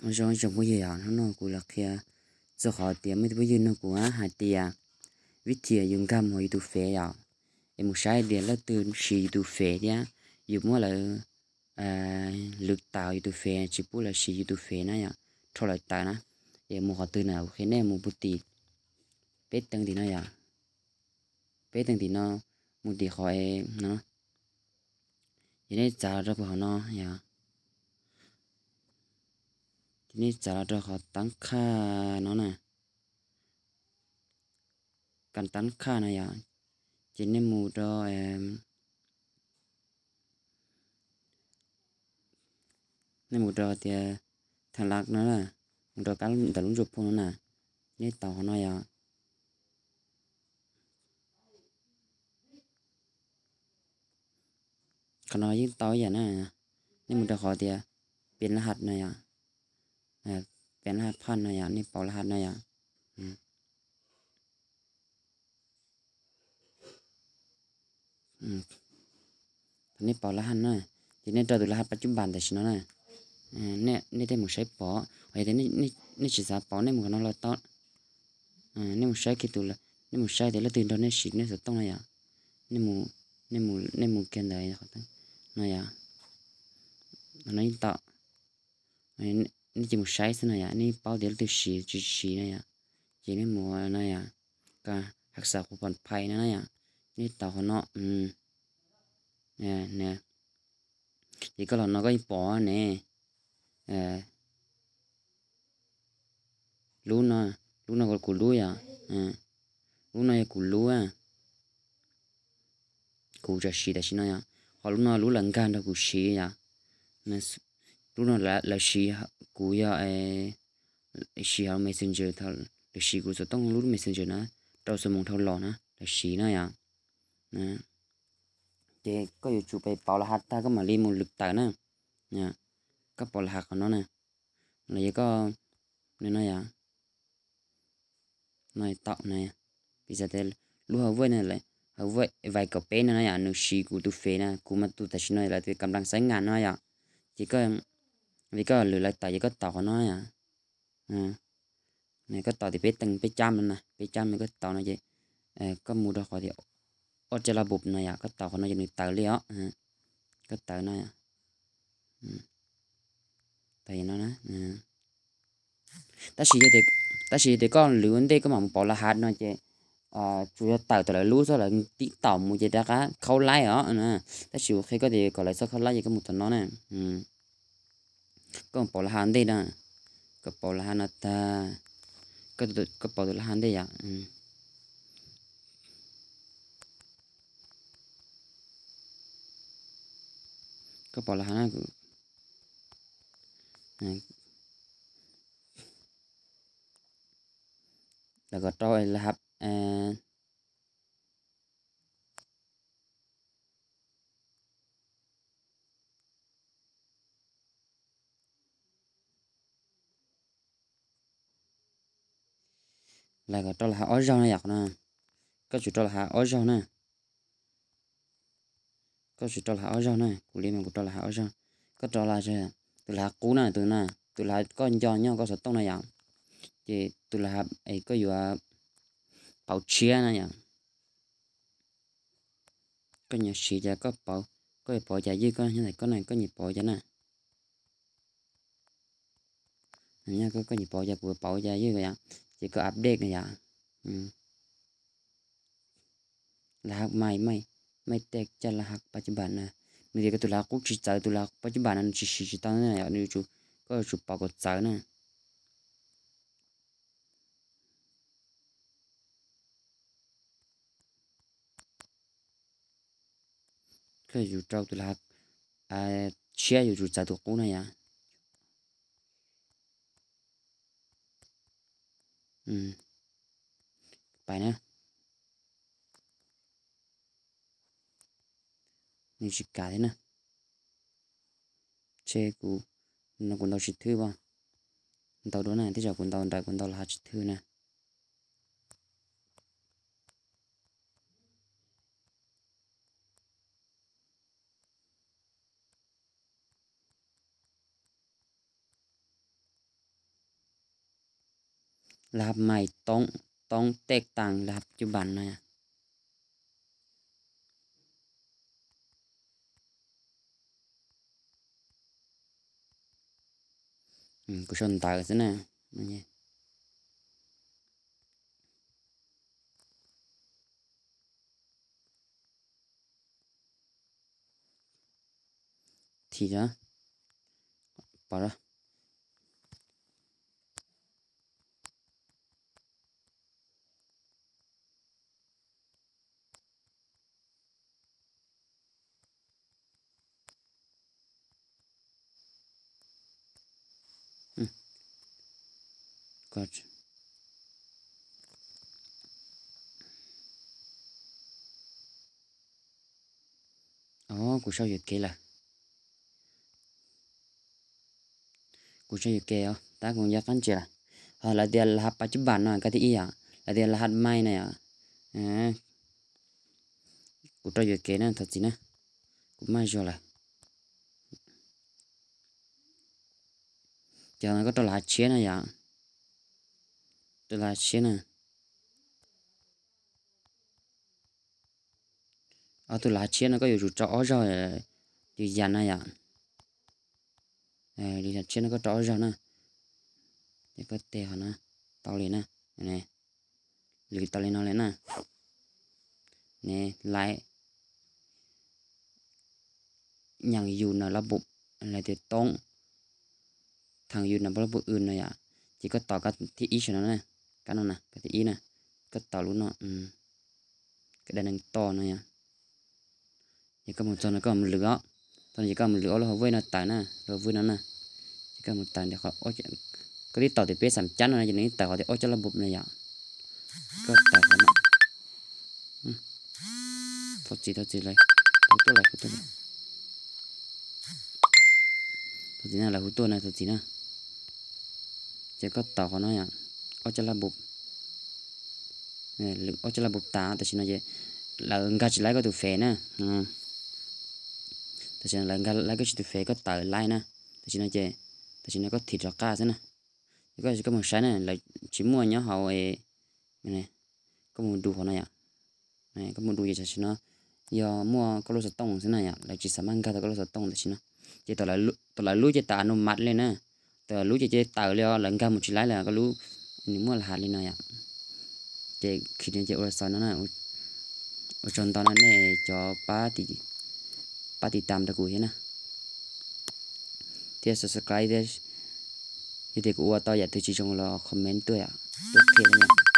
Zoo zoo phooj ywg yom, hnub no kuv los qhia txog qhov tias muaj ib tug phooj ywg nug kuv hais tias vib thim yus nkag mus hauv yus tus fev yom, es mus saib tias leej twg siv yus tus fev thiab yus muab lawv lwv tawm yus tus fev, tsis pub lawv siv yus tus fev na yom, rho lawv tawm na. Es mus qhov twg na, kuv qhia nej mus puag tim peb teev tim no yom, peb teev tim no, mus tim qhov no, ces nej txav los rau puag hauv no yom, ces nej txav los rau qhov tab qhaj no na, kas tab qhaj no yom, ces nej mus rau, nej mus rau tias thaj laj no, mus rau kab ntawm lub ntsuj phooj no na, nej taus qhov no yom. Qhov no yeej tau ib yam na, nej mus rau qhov tias piv laj has no yom, piv laj has phaj no yom, nej pauv laj has no yom. Thaum nej pauv laj has na, ces nej rau tus laj has pab cub npas tam sim no na, nej thiaj mus saib pom. Yog tias nej tsis xav pauv nej mus qhov no los tau, nej mus saib kiag tus, nej mus saib tias leej twg nrog nej siv nej xov tooj no yom, nej mus kiag ntawd no yom, no yeej tau. Nej cia mus saib xwb no yom, nej paub tias leej twg siv tsis siv no yom, ces nej mus no yom, kas haj xav qhuv pom phais no na yom, nej taus qhov no, ces koj los no koj yeej pom ne, lub no, lub no kuv lub yom, lub no yog kuv lub, kuv tseem siv tam sim no yom, ho lub no lub lawv nkag nrog kuv siv yom, lub no lawv siv, kuv yog siv hauv Messenger, lawv siv kuv xov tooj lub Messenger na, rau xuab moos dhau los na lawv siv na yom. Ces koj yuav tsum pauv laj has tag koj mam li mus lwv tawm na. Koj pauv laj has qhov no na, los yog koj, no yom, no tau na, piv xam tias lub Huawei no, Huawei Vaiv kaum peb no na yom, nws siv kuv tus fev na, kuv mas tus tam sim no lawv tias kam nplas xaiv ngam no yom, ces koj, vim koj lwv lawv tawm ces koj taus qhov no yom. Koj taus tias peb teev peb cab no na, peb cab no koj taus no ces koj mus rau qhov tias ob caj laj npum no yom, koj taus qhov no ces nws tawm li os, koj tawm no, tawm no na. Tab sis, tab sis yog tias koj lwv ua ntej koj mam mus pauv laj has no ces tsuas yog tawm tau lawv lub xwb, lawv tib taum mus ces rov qab khaub laib os. Tab sis kuv qhia koj tias kom lawv txhob khaub laib ces koj mus tom no na. Koj mus pauv laj has ntej na, koj pauv laj has no tag, koj pauv tus laj has ntej yom. Koj pauv laj has na, lawv kom rau laj has, lawv kom rau laj has ob zaug na yom, qhov no. Koj tsum rau laj has ob zaug na. Koj tsum rau laj has ob zaug na, kuv li mas kuv rau laj has ob zaug. Koj rau laj, tus laj has qub na, tus na, tus laj has koj nco nyob koj xov tooj na yom. Ces tus laj has es koj yuav pauv tshiab na yom. Koj nyiam siv cas koj pauv, koj yuav pauv cas ywj koj nyob ntawm koj na, koj nyiam pauv cas na. Koj nyiam pauv cas kuv pauv cas ywj yom. Ces koj update na yom. Laj has mai, mai, mai tej caj laj has pab cub npas na. Nws tias koj tus laj has qub tsis txawv, tus laj has pab cub npas no nws tsis siv tsis tau na yom, nws yuav tsum, koj yuav tsum pauv kom txawv na. Koj yuav tsum rau tus laj has tshiab, yuav tsum txawv tus qub na yom. Pais na. Nws tsis kam thiab na. Ntshe kuv, no kuv ntaus tsis thwj pob. Ntaus dua na, tej zaum kuv ntaus nrawm kuv ntaus laj has tsis thwj na. Lab mais toob, toob tej tas lab cub npas no. Kuv sau ntawv xwb na. Thim os, pom os. Kuv sau yuam kev lawm. Kuv sau yuam kev os, tab kuv nco qab ntsia lawm. Ho lawv tias lab pas cub npas no kab thib ib yom, lawv tias lab hab mais na yom. Kuv rau yuam kev na thov txim na, kuv maj zog lawm. Ces no koj rau lab hab tshiab na yom, rau lab hab tshiab na. Ob tug lab hab tshiab no koj yuav tsum rau ob zaug, yus yam no yom. Lab hab tshiab no koj rau ob zaug na, ces koj tes ho no tau li na. Lwm tau li no li na. Ne laiv nyeem yus na lab npum, lawv tias toob, theem yus na lab npum w no yom. Ces koj tos kab thib ib saum no na, kab no na, kab thib ib na, koj tos lub no, kab dab neeg to no yom. Ces koj mus txog no koj mus lwm os, txog no ces koj mus lwm ob lub hauv vej no tawm na, lub vej no na. Ces koj mus tawm ntawm qhov, koj twb tos tias peb xam cab no ces nws tawm qhov tias ob caj laj npum no yom. Koj tawm qhov no. Thov txim, thov txim, lawv hu tuaj, lawv hu tuaj. Thov txim na, lawv hu tuaj na, thov txim na. Ces koj tos qhov no yom, ob caj laj npum, ob caj laj npum tas, tam sim no ces lawv nkag tsis laib koj tus fej na. Tam sim no lawv nkag laib koj tsis tus fej, koj tawm laib na. Tam sim no ces, tam sim no koj thim rov qab xwb na. Ces koj, koj mus saib na, lawv tsis muaj nyob hauv. Koj mus du qhov no yom. Koj mus du ces tam sim no yog muaj koj lub xov tooj xwb na yom, lawv tsis xam maj nkag tau koj lub xov tooj tam sim no. Ces thaum lawv lub ces tawm a nu mat li na, thaum lub ces tawm li os, lawv nkag mus tsis laib lawm, koj lub nws muaj lab hab li no yom. Ces khi no ces ua xaus no na. Ua tsaug ntau na nej cov pab tiv tam rau kuv thiab na, thiab subscribe thiab. Yog tias kuv ua tau yam twg tsis zoo los comment tuaj yom, tuaj qhia thiab yom.